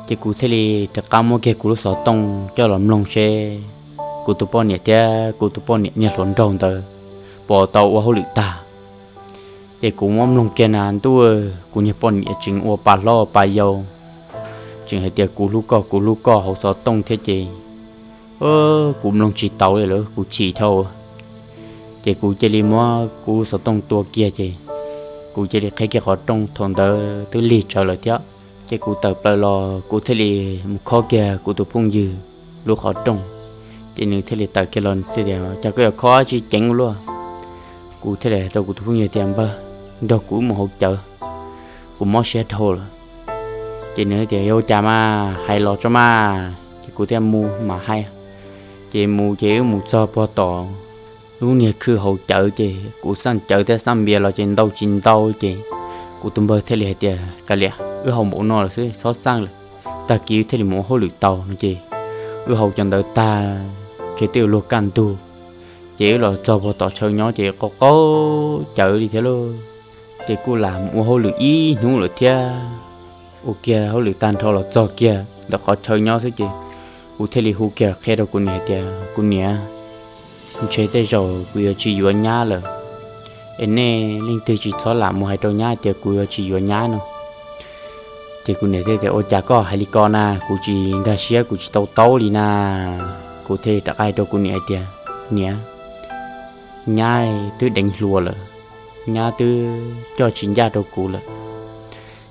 Ces kuv thiaj li rov qab muab kiag kuv lub xov tooj coj los mloog seb kuv tus poj niam thiab kuv tus poj niam niag hluas nraug ntawd puas tau ua hauj lwm tag. Ces kuv muab mloog kiag na ntuj, kuv niag poj niam tseem ua pa hlob pa yau, tseem hais tias kuv hlub koj, kuv hlub koj hauv xov tooj thiab ces kuv mloog tsis taus li lawm, kuv chim dhau. Ces kuv cia li muab kuv xov tooj tua kiag ces kuv cia li qhib kiag qhov rooj, thaum ntawd twb lig tsawv lawm thiab. Ces kuv tawm plaws los kuv thiaj li mus khob kiag kuv tus phooj ywg lub qhov rooj. Ces nws thiaj li tawm kiag los thiaj tias, Cas koj yuav khob tsis ceev ua luaj? Kuv thiaj li hais rau kuv tus phooj ywg tias, Npawg, nrog kuv wb mus hauv cawv, kuv mob siab dhau lawm. Ces nws tias, Yog ua cas mas hais los tso mas. Ces kuv thiaj mus mas hais. Ces mus ces wb mus txog puag tom lub niag khw hauv cawv ces kuv xaj cawv thiab xaj npias los ces ntau tsis ntau ces kuv tus npawg thiaj li hais tias, Kav liam, wb haus npaum no lawm xwb, txhob xaj lawm, tag kis wb thiaj li mus ua hauj lwm tau no ces wb haus cov ntawd tag, ces twb yuav luag kaj ntug, ces wb los txog puag tom chaw nyob ces qaug qaug cawv li thiab lauj. Ces kuj lam mus ua hauj lwm ib hnub lawm thiab. Ua kiag hauj lwm tag nrho los txog kiag ntawm qhov chaw nyob xwb ces kuv thiaj li hu kiag qhia rau kuv niam hais tias, Kuv niam, ntshe tej zaum kuv yuav tsis yuav nyab lawm, es nej leej twg tsis txhob lam mus hais rau nyab tias kuv yuav tsis yuav nyab no. Ces kuv niam thiaj tias, Ua cas koj hais li ko na? Kuv tsis nkag siab, kuv tsis tau taub li na. Kuv thiaj li rov qab hais rau kuv niam hais tias, Niam, nyab twb deev hluas lawm, nyab twb coj tsis ncaj rau kuv lawm.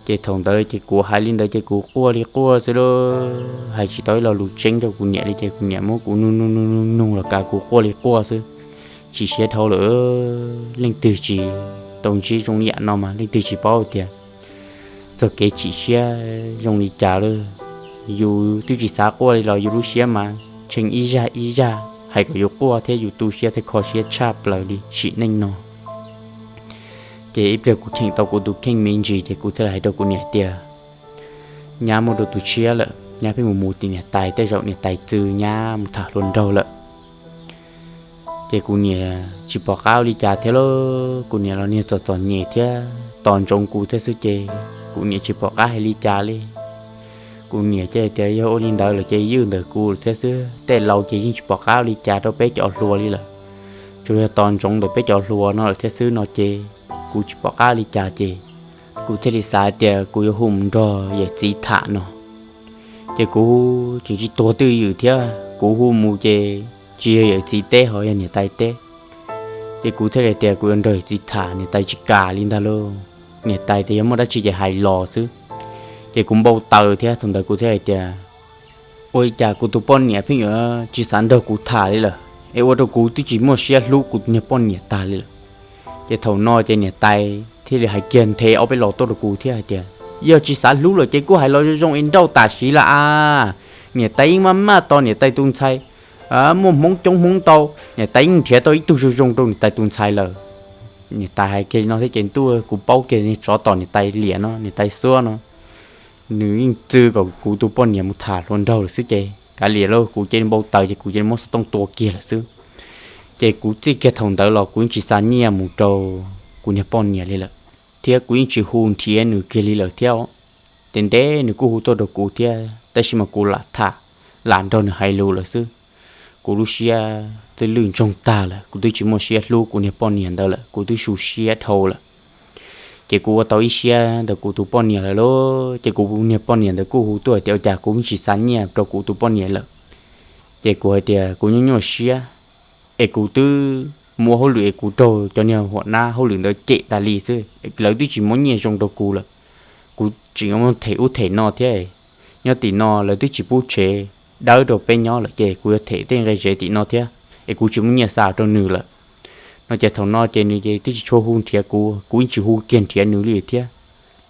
Ces thaum ntawd ces kuv hais li ntawd ces kuv quaj li quaj xwb lauj, hais tsis tau ib lo lus tseeb rau kuv niam li ces kuv niam muab kuv nug nug nug nug nug los kav kuv quaj li quaj xwb. Chim siab dhau lawm, leej twg tsis tau ntsib zoo li yam no mas leej twg tsis paub tias txoj kev chim siab zoo li cas lawm. Yus twb tsis xav quaj li los yus lub siab mas tshee ib zaj ib zaj, hais kom yus quaj thiab yus tu siab thiab kho siab tshaj plaws li sim neej no. Ces ib pliag kuv cheem tau kuv tus kheej me ntsis ces kuv thiaj li hais rau kuv niam tias, Nyab muaj dua tus tshiab lawm, nyab pheej mus mus tim niam tais, tej zaum niam tais txwv nyab mus tham hluas nraug lawm. Ces kuv niam tsis pom qab ua li cas thiab lauj, kuv niam los niag txom txom nyem thiab tos ntsoov kuv thiab xwb ces kuv niam tsis pom qab hais li cas li. Kuv niam ces tias yog ua li ntawd lawm ces ywj ntawm kuv lawm thiab xwb, tej laus ces yeej tsis pom qab ua li cas rau peb cov hluas li lawm, tsuas yog tos ntsoov ntawm peb cov hluas no lawm thiab xwb no ces kuv tsis pom qab ua li cas ces kuv thiaj li xav tias kuv yuav hu mus nrog yawm txiv tham no. Ces kuv tseem tsis tuag twj ywm thiab, kuv hu mus ces tsis yog yawm txiv teb ho yog niam tais teb. Ces kuv thiaj li tias kuv yuav nrog yawm txiv tham, niam tais tsis kam li ntag lauj. Niam tais tias yog muaj dab tsi ces hais los xwb. Ces kuv npau taws thiab, thaum ntawd kuv thiaj hais tias, Ua li cas kuv tus poj niam pheej yuav tsis xav nrog kuv tham li lawm, es ua rau kuv twb tsis muaj siab hlub kuv niag poj niam tag li lawm. Ces thaum no ces niam tais thiaj li hais kiag nthe ob peb los tuaj rau kuv thiab hais tias, Yog tsis xav hlub lawm ces kuj hais los zoo zoo es nrauj tam sim lawm a. Niam tais yeej maj maj tos niam tais tus ntxhais muaj hmoob coob hmoob ntau, niam tais yeej nrhiav tau ib tug zoo zoo rau niam tais tus ntxhais lawm. Niam tais hais kiag li no thiab ces ntuj, kuv paub kiag niag tsov tom niam tais liam no, niam tais xuab no, nws yeej txwv kom kuv tus poj niam mus tham hluas nraug lawm xwb ces kav liam lauj, kuv cia li npau taws ces kuv cia li muab xov tooj tua kiag lawm xwb. Ces kuv txij kiag thaum ntawd los kuv yeej tsis xa nyiaj mus rau kuv niag poj niam li lawm, thiab kuv yeej tsis hu nrhiav nws kiag li lawm thiab. Ces ntev nws kuj hu tuaj rau kuv thiab, tab sis mas kuv lam tham, lam nrog nws hais lus lawm xwb. Kuv lub siab twb lwj ntsoog tag lawm, kuv twb tsis muaj siab hlub kuv niag poj niam ntawd lawm, kuv twb su siab dhau lawm. Ces kuv ua tau ib siab ntawm kuv tus poj niam lawm lauj, ces kuv niag poj niam ntawd kuj hu tuaj tias ua cas kuv tsis xa nyiaj rau kuv tus poj niam lawm. Ces kuv hais tias kuv nyuaj nyuaj siab, es kuv twb mus ua hauj lwm es kuv raug cov niag huam nab hauj lwm ntawd cem tas li xwb, lawv twb tsis muab nyiaj zoo rau kuv lawm. Kuv tseem yuav them ub them no thiab, nyob tim no lawv twb tsis pub tshev dawb rau peb nyob lawm ces kuv yuav them tej nqe zem tim no thiab, es kuv tsis muaj nyiaj xa rau nws lawm. No ces thaum no ces nws ces twb tsis tshua hu nrhiav kuv, kuv yeej tsis hu kiag nrhiav nws li thiab.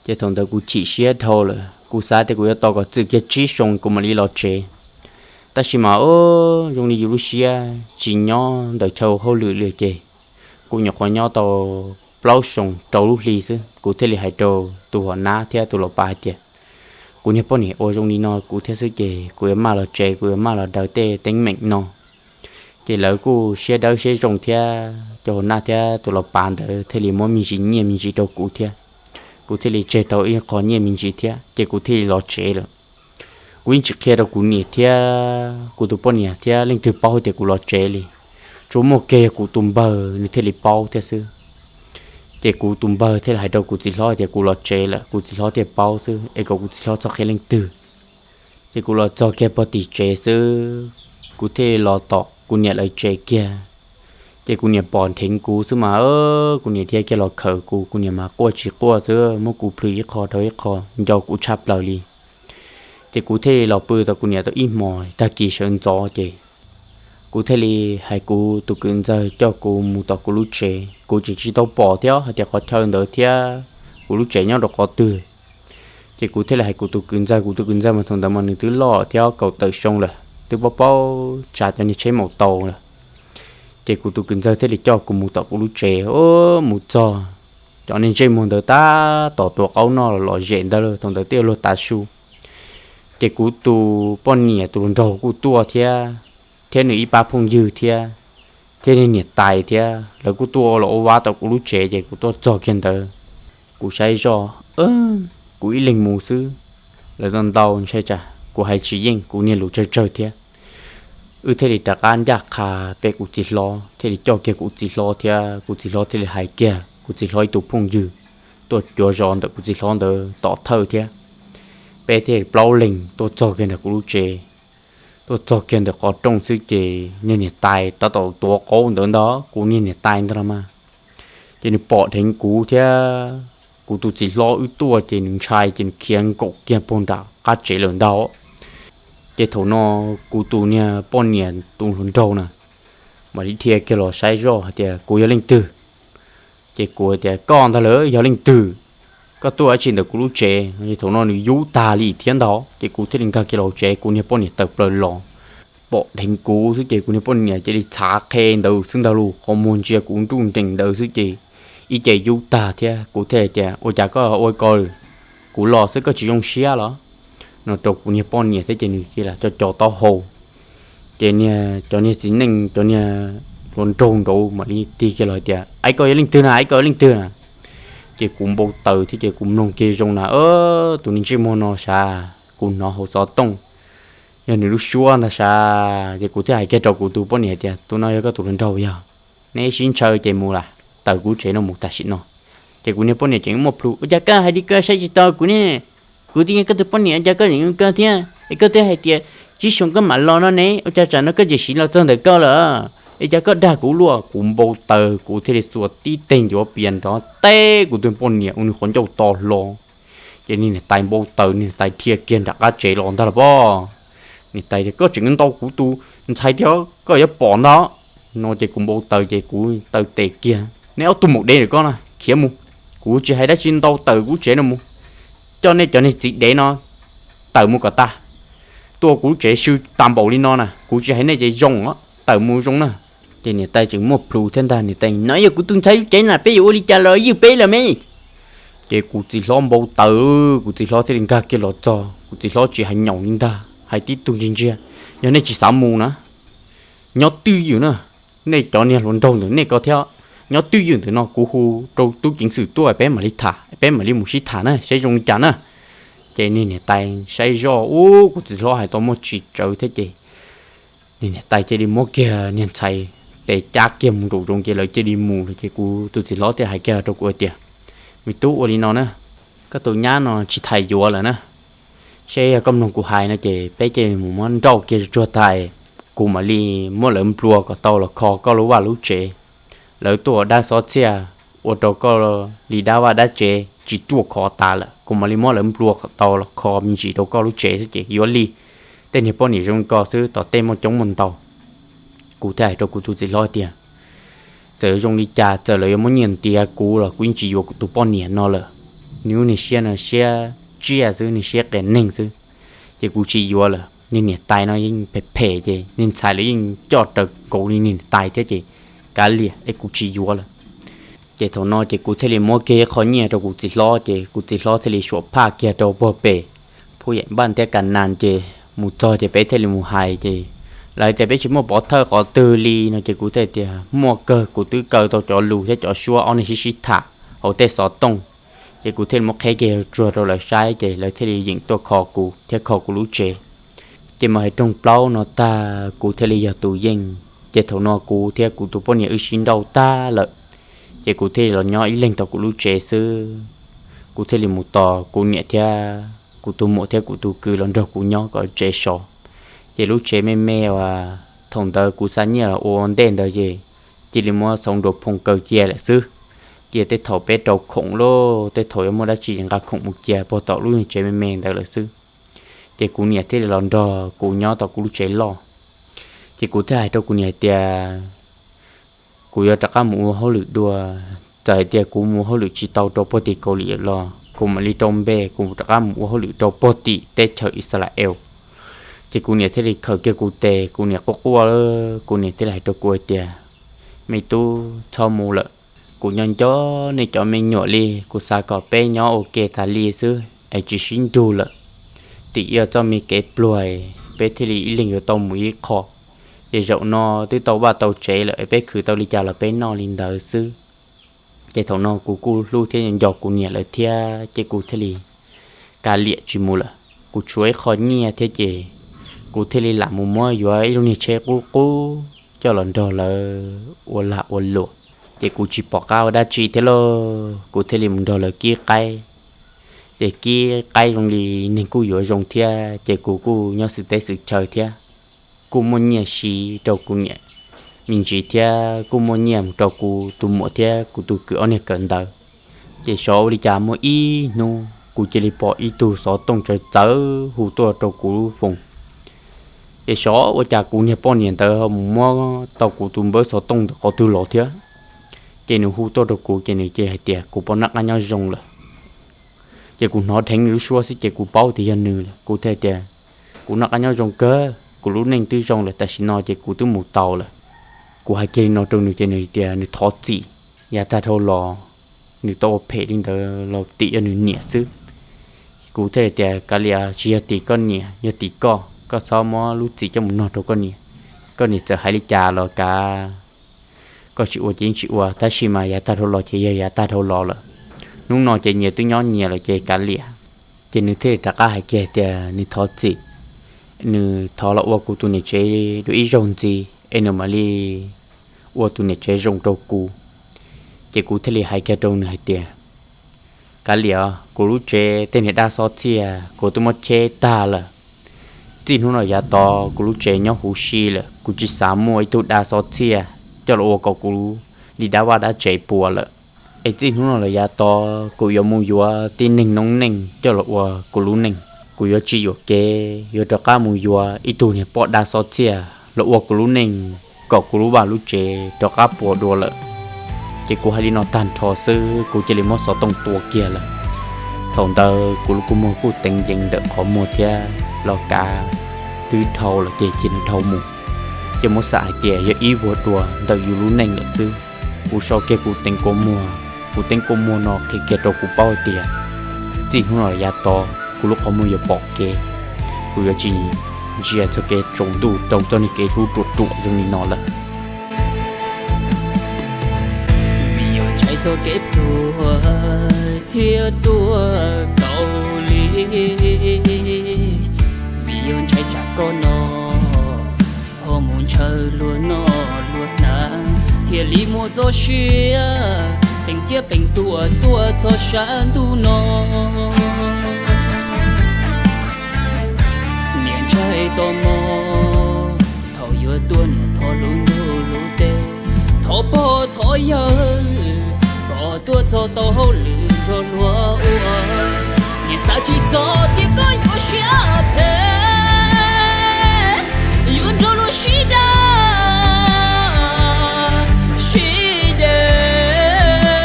Ces thaum ntawd kuv chim siab dhau lawm, kuv xav tias kuv yuav tos kom txwm kiag tsib xyoo kuv mam li los tsev. Tab sis mas zoo li yus lub siab tsis nyob ntawm chaw hauj lwm li ces kuv nyuam qhuav nyob tau plaub xyoos rau lub hli xwb, kuv thiaj li hais rau tus hom nab thiab tus lau pav hais tias, kuv niag poj niam ua zoo li no kuv thiab xwb ces kuv yuav maj los tsev, kuv yuav maj los daws tej teeb meem no. Ces lawv kuj siab dawb siab zoo thiab, cov hom nab thiab tus lau pav ntawd thiaj li muab me ntsis nyiaj me ntsis rau kuv thiab. Kuv thiaj li tseg tau ib qho nyiaj me ntsis thiab ces kuv thiaj li los tsev lawm. Kuv yeej tsis qhia rau kuv niam thiab kuv tus poj niam thiab leej twg paub tias kuv los tsev li. Tsuas muaj kiag yog kuv tus npawg nws thiaj li paub thiab xwb. Ces kuv tus npawg thiaj li hais rau kuv txiv hlob tias kuv los tsev lawm, kuv txiv hlob thiaj paub xwb es kom kuv txiv hlob txhob qhia leej twg. Ces kuv los txog kiag pog tim tsev xwb, kuv thiaj li los tom kuv niam lawv tsev kiag. Ces kuv niam pom dheev kuv xwb mas, kuv niam thiaj kiag los khawm kuv, kuv niam mas quaj tsis quaj xwb, muab kuv plhws ib qho rau ib qho, nco kuv tshaj plaws li. Ces kuv thiaj li los pw tom kuv niam tau ib hmos, tag kis sawv ntxov ces kuv thiaj li hais kuv tus kwv ntxawg coj kuv mus tom kuv lub tsev. Kuv tseem tsis tau pom thiab hais tias qhov chaw ntawd thiab kuv lub tsev nyob rau qhov twg. Ces kuv thiaj li hais kuv tus kwv ntxawg, kuv tus kwv ntxawg mas thaum ntawd mas nws twb loj thiab kaum tawm xyoo lawm, twb paub paub tsav cov niag tsheb maus taus lawm. Ces kuv tus kwv ntxawg thiaj li coj kuv mus tom kuv lub tsev. Mus txog, cov niag ntsej muag ntawd tab tom tuav qaub noj lom zem ntawd, thaum ntawd twb yuav luag tav su. Ces kuv tus poj niam tus hluas nraug kuj tuaj thiab, thiab nws ib pab phooj ywg thiab, thiab niag niam tais thiab, lawv kuj tuaj los ua vab tom kuv lub tsev. Ces kuv tuaj txog kiag ntawd, kuv saib zoj, kuv ib leeg mus xwb, lawv ntau ntau ntshai tsam kuv hais tsis yeej kuv niag lus tsawg tsawg thiab. Wb thiaj li rov qab ncaj qha pem kuv txiv hlob, thiaj li coj kiag kuv txiv hlob thiab kuv txiv hlob thiaj li hais kiag kuv txiv hlob ib tug phooj ywg tuaj cuav zos ntawm kuv txiv hlob ntawd tom thawj thiab. Peb thiaj plaub leeg tuaj txog kiag ntawm kuv lub tsev. Tuaj txog kiag ntawm qhov rooj xwb ces niag niam tais tab tom tuav qaub ntawd ntag, kuv niag niam tais ntag los mas. Ces nws pom dheev kuv thiab kuv tus txiv hlob wb tuaj ces nws ntshai ces nws khiav nkaum kiag puag nram qab tsev lawm ntag. Ces thaum no kuv tus niag poj niam tus hluas nraug na mam li dhia kiag los saib zoj hais tias kuv yog leej twg. Ces kuv tias koj ntag lawm yog leej twg, koj tuaj dab tsi ntawm kuv lub tsev no. Ces thaum no nws yub tag li thiab ntag. Ces kuv thiaj li nkag kiag los tsev, kuv niag poj niam tawm plaws los, pom dheev kuv xwb ces kuv niag poj niam cia li txhav qhe ntawd xwb ntag lauj, qhov muag ntsia kuv nruj nreem ntawd xwb ces ib ce yub tag thiab. Kuv thiaj hais tias ua cas koj ua ko, kuv los xwb koj tsis zoo siab los? No rau kuv niag poj niam thiab ces nws cia li co co taub hau. Ces niag cov niag txiv neej cov niag hluas nraug nraud mam li tig kiag los hais tias, Ais, koj yog leej twg na? Ais, koj yog leej twg na? Ces kuv npau taws thiab ces kuv mloog kiag zoo na, tus niag ntsej muag no sav, kuv hnov hauv xov tooj yog nws lub suab ntag sav. Ces kuv thiaj hais kiag rau kuv tus poj niam tias, Tus no yog koj tus hluas nraug yog? Neb sib ntshaw ces mus lawm, tawm kuv tsev no mus tam sim no. Ces kuv niag poj niam tseem muaj plhus, Ua cas koj hais li ko saib tsis taus kuv ne? Kuv twb yog koj tus poj niam, ua cas koj tseem ua ko thiab? Es koj twb hais tias tsib xyoo koj mam los no ne, ua cas tsam no koj tseem siv los txog ntawm koj lawm? Es cas koj dag kuv luaj? Kuv npau taws kuv thiaj li xuas tib teg ncuav pias nrov teb kuv tus poj niam ua nws qhov ncauj to hlo. Ces niag niam tais npau taws, niag niam tais dhia kiag nram qab tsev los ntag los pob. Niam tais tias, Koj tseem ntaus kuv tus ntxhais thiab, koj yuav pom ntag. No ces kuv npau taws ces kuv taw tes kiag, Neb ob tug maum dev ntawm koj na, khiav mus. Kuv tsis hais dab tsi, ntau tawm kuv tsev no mus. Coj nej cov niag txiv dev no tawm mus kom tag. Tuaj kuv tsev swb tag npaum li no na, kuv tsis hais nej ces zoo, tawm mus zoo na. Ces niam tais tseem muaj plhus thiab ntag, niam tais, No yog kuv tus ntxhais lub tsev na, peb yuav ua li cas los ywj peb los me. Ces kuv txiv hlob npau taws, kuv txiv hlob thiaj li nkag kiag los txog, kuv txiv hlob tsis hais nyaum li ntag, hais tib tug ntsia ntsia, Yog nej tsis xav mus na, nyob twj ywm na, nej cov niag hluas nraug ntawm nej ko thiab, nyob twj ywm ntawm no, kuv hu rau tub ceev xwm tuaj peb mam li tham, peb mam li mus sib tham na saib zoo li cas na. Ces niag niam tais saib zoj, ub, kuv txiv hlob hais tau muaj tsis tsawv thiab ces niag niam tais cia li muab kiag niag ntxhais tes cab kiag mus nraum zoov ces lawv cia li mus lawm. Ces kuv tus txiv hlob thiaj hais kiag rau kuv tias, Me tub, ua li no na, koj tus nyab no tsis thaiv yuav lawm na, seb yog koj mloog kuv hais no ces peb cia li mus muab nrauj kiag tsuag tsuag tas, kuv mam li muab lawv nplua kom tau los kho koj lub vaj lub tsev. Lawv tuaj ua dab xob txhiaj ua rau koj li dab vaj dab tsev tsis ruaj khov tas lawm, kuv mam li muab lawv nplua kom tau los kho me ntsis rau koj lub tsev xwb ces yuav li. Tej niag poj niam zoo li ko xwb tom tej muaj coob muaj ntau. Kuv thiaj hais rau kuv tus txiv hlob tias, Txawm zoo li cas txawm lawv yuav muab nyiaj ntiav kuv los kuv yeej tsis yuav kuv tus poj niam no lawm. Nws lub niag siab no siab tsiaj xwb, niag siab qias neeg xwb, ces kuv tsis yuav lawm. Niag niam tais no yeej phem phem ces niag ntxhais lawv yeej coj raws nkaus li niag niam tais thiab ces kav liam es kuv tsis yuav lawm. Ces thaum no ces kuv thiaj li muab kiag qho nyiaj rau kuv txiv hlob, ces kuv txiv hlob thiaj li suam phaj kiag rau puag pem Phu Yem Npaj thiab Ka Nas, ces mus txog ces peb thiaj li mus hais, ces lawv tias peb tsis muaj pov thawj qhov twg li no, ces kuv thiaj tias muaj kawg, kuv twb kaw tau cov lus thiab cov suab ob neeg sib sib tham hauv tej xov tooj. Ces kuv thiaj li muab qheb kiag tsuag rau lawv saib, ces lawv thiaj li yeem tuaj kho kuv thiab kho kuv lub tsev. Ces mus hais rooj plaub no tag kuv thiaj li yog tus yeej. Ces thaum no kuv thiab kuv tus poj niam wb sib nrauj tag lawm, ces kuv thiaj li los nyob ib leeg tau kuv lub tsev xwb. Kuv thiaj li mus tos kuv niam thiab kuv tus muam thiab kuv tus kwv los nrog kuv nyob kom tsev sov. Ces lub tsev me me uas thaum ntawd kuv xa nyiaj los ua ntej ntawd ces cia li muab xauv nruas phoom kaw cia lawm xwb. Cia tej thaum peb rau khoom lauj, tej thaum yuav muaj dab tsi nqa khoom mus cia puag tom lub tsev me me ntawd lawm xwb. Ces kuv niam thiaj li los nrog kuv nyob tom kuv lub tsev loj. Ces kuv thiaj hais rau kuv niam hais tias, kuv yuav rov qab mus ua hauj lwm dua. Txawm hais tias kuv mus ua hauj lwm tsis tau rau puag tim Kaus Lim los kuv mam li rau npe kuv rov qab mus ua hauj lwm rau puag tim teb chaws Ixalaees. Ces kuv niam thiaj li khawm kiag kuv tes, kuv niam quaj quaj, kuv niam thiaj li hais rau kuv hais tias, me tub, txhob mus lawm. Kuv nyob nco nej cov me nyuam li, kuv xav kom peb nyob ua ke tas li xwb es tsis sib nrug lawm. Tim yog txoj me kev pluag, peb thiaj li ib leeg yuav tau mus ib qho. Ces zaum no twb tau vaj tau tsev lawm, peb khwv tau li cas los peb noj li ntawd xwb. Ces thaum no kuv kuj hlub thiab nco kuv niam lawm thiab, ces kuv thiaj li kav liam tsis mus lawm. Kuv tshuav ib qho nyiaj thiab ces kuv thiaj li lam mus muab yuav ib lub niag tsheb qub qub coj los nrog lawv ua lag ua luam. Ces kuv tsis pom qab ua dab tsi thiab lauj, kuv thiaj li mus nrog lawv kib qaib. Ces kib qaib zoo li neeg kuj yuav zoo thiab, ces kuv kuj nyob xwm teb xwm chaw thiab, kuj muaj nyiaj siv rau kuv niam me ntsis thiab kuj muaj nyiaj mus rau kuv tus muam thiab kuv tus kwv ob niag kawm ntawv. Ces xyov ua li cas muaj ib hnub kuv cia li pom ib tug xov tooj txawv txawv hu tuaj rau kuv lub foos. Ces xyov ua cas kuv niag poj niam ntawd ho mus muab tau kuv tus npawb xov tooj ntawm qhov twg los thiab. Ces nws hu tuaj rau kuv ces nws cia hais tias kuv puas noj qab nyob zoo lawm. Ces kuv hnov dheev nws lub suab xwb ces kuv paub tias yog nws lawm. Kuv thiaj tias, kuv noj qab nyob zoo kawg, kuv lub neej twb zoo lawm, tam sim no ces kuv twb mus tau lawm. Kuv hais kiag li no rau nws ces nws tias nws thov txim, yav tag dhau los nws tau ua phem li ntawd los tim yog nws niam xwb. Kuv thiaj li tias, kav liam, tsis yog tim koj niam, yog tim koj, koj txhob muab lub txim coj mus nog rau koj niam. Koj niam txawm hais li cas los kav, koj tsis ua ces yeej tsis ua, tab sis mas yav tag dhau los ces yog yav tag dhau los lawm. Hnub no ces nyias twb nyob nyias lawm ces kav liam. Ces nws thiaj li rov qab hais kiag tias nws thov txim, nws thov los ua kuv tus niam tsev dua ib zaug ntxiv es nws mam li ua tus niam tsev zoo rau kuv. Ces kuv thiaj li hais kiag rau nws hais tias, kav liam, kuv lub tsev tej niag dab xov txhiaj kuv twb muab cheb tag lawm. Txij hnub no yav tod kuv lub tsev nyob huv si lawm, kuv tsis xav muaj ib tug dab xov txhiaj coj los ua kom kuv li dab vaj dab tsev puas lawm. Es txij hnub no los yav tod kuv yuav mus yuav tib neeg noob neej coj los ua kuv lub neej. Kuv yuav tsis yuam kev, yuav rov qab mus yuav ib tug niag poj dab xov txhiaj los ua kuv lub neej, kom kuv lub vaj lub tsev rov qab puas dua lawm. Ces kuv hais li no tag nrho xwb kuv cia li muab xov tooj tua kiag lawm. Thaum ntawd kuv lub kua muag kuj teev yees ntawm qhov muag thiab los kav twb dhau lawm ces cia nws dhau mus. Ces muab xam hais tias yog ib vuag dua ntawm yus lub neej lawm xwb. Kuv so kiag kuv teev kua muag, kuv teev kua muag no qhia kiag rau kuv paub hais tias txij hnub no yav tod kuv lub qhov muag yuav pom kev, kuv yuav tsis ntsia txoj kev tsaus ntuj rau txoj niag kev hlub ruam ruam zoo li no lawm. Vim yog ntshai txoj kev pluag thiab tuaj kaus lim, vim yog ntshai tsam koj no ho mus ntshaw luag noj luag hnav, thiaj li muaj txoj sia peem thiab peem tuaj tuaj txog sab ntuj no. Niam ntshai tau mog, thaum yuav tuag niam thov lub ntuj lub teb, thov pog thov yawg kom tuaj txog tau hauj lwm nrog luag ua. Niam xav tsis txog tias koj yuav siab phem, yuav nrog luag sib dag sib deev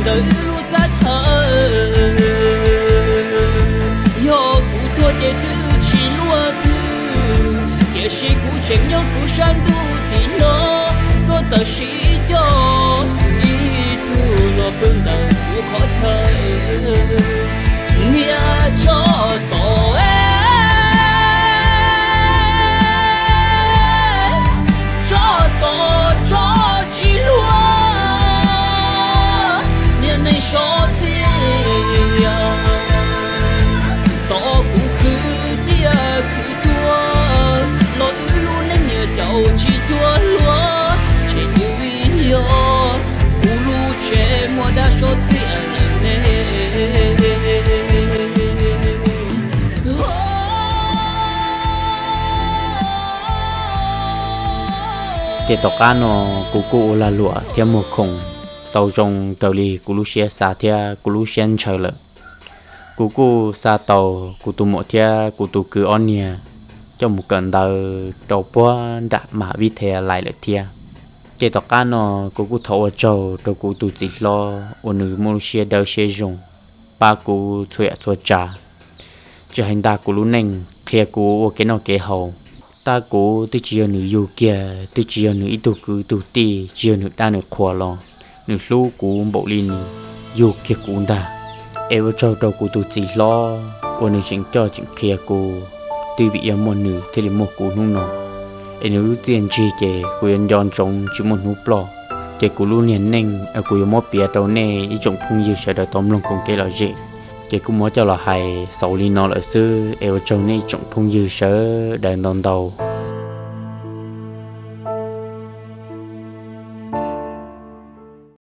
ntawm lub txaj chaw. Yog kuv tuag ces twb tsis luaj twg, tiam sis kuv tseem nyob kuv sab ntuj tim no, koj txawm sib coj ib ntawm kuv qhov chaw, niag tsov tom, tsov tom tsov tsis luag, niag neeg sov txhia tom kuv khwv thiab khwv tuag, los wb lub neej niag caum tsis cuag luag, ces twb yog kuv lub tsev muaj dab sov txhia lawm ne. Ces tom qab no kuv kuj ua lag luam thiab muag khoom tau zoo raws li kuv lub siab xav thiab kuv lub siab ntshaw lawm. Kuv kuj xa tau kuv tus muam thiab kuv tus kwv ob niag coj mus kawm ntawv rau puag nram mas vib theb lais lawm thiab. Ces tom qab no kuv kuj thov ua tsaug rau kuv tus txiv hlob uas nws muaj lub siab dawb siab zoo, pab kuv txhua yam txhua tsav, tsis hais ntag kuv lub neej, qhia kuv ua kev noj kev haus. Tab kuv twb tsis yog nws yug kiag, twb tsis yog nws ib tug kwv tug tij, tsis yog nws dab nws qhua los nws hlub kuv npaum li nws yug kiag kuv ntag. Es ua tsaug rau kuv tus txiv hlob uas nws tseem coj tseem qhia kuv, twb vim yog muaj nws thiaj li muaj kuv hnub no. Es nws lub txiaj ntsig ces kuv yuav nco ntsoov tsis muaj hnub ploj. Ces kuv lub niag neej kuv yuav muab piav rau nej ib tsoom phooj ywg sawv daws tau mloog koom kev lom zem. Ces kuv muab coj los hais xaus li no lawm xwb, es ua tsaug nej ib tsoom phooj ywg sawv daws ntau ntau.